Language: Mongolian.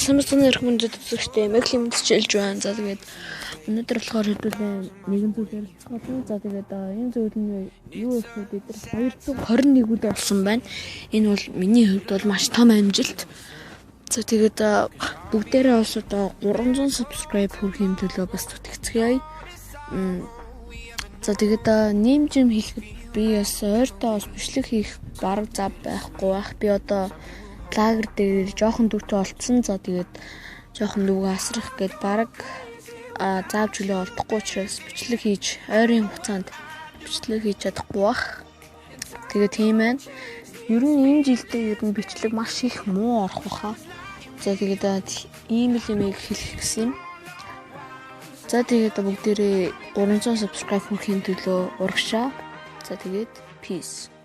Сайн байцгаана уу, эрхэм хүндэт үзэгчдээ. Меглийн мэдчилж байна. За, тэгээд өнөөдөр болохоор хэдүүлээ нэгэн зүйл ярилцах болно. За, тэгээд энэ зүйл нь юу вэ гэхээр бид нар 221 үл болсон байна. Энэ бол миний хувьд бол маш том амжилт. За, тэгээд бүгдээрээ бас одоо 300 subscribe хүрэхийн төлөө бас зүтгэцгээе. За, тэгээд нэмж юм хэлэхэд би бас ойртоо бас бичлэг хийх бараг зав байхгүй байх. Би одоо лагер дээр жоохон дүүтэй олцсон. За, тэгээд жоохон дүүгээ асрах гээд бараг заав чөлөө олдохгүй учраас бичлэг хийж, ойрын хугацаанд бичлэг хийж чадахгүй бах. Тэгээ тийм байна. Ер нь энэ жилдээ ер нь бичлэг маш их муу орох баха. За, тэгээд ийм л юмыг хэлэх гэсэн юм. За, тэгээд бүгдээрээ 300 subscribe хүрэхийн төлөө урагшаа. За, тэгээд peace.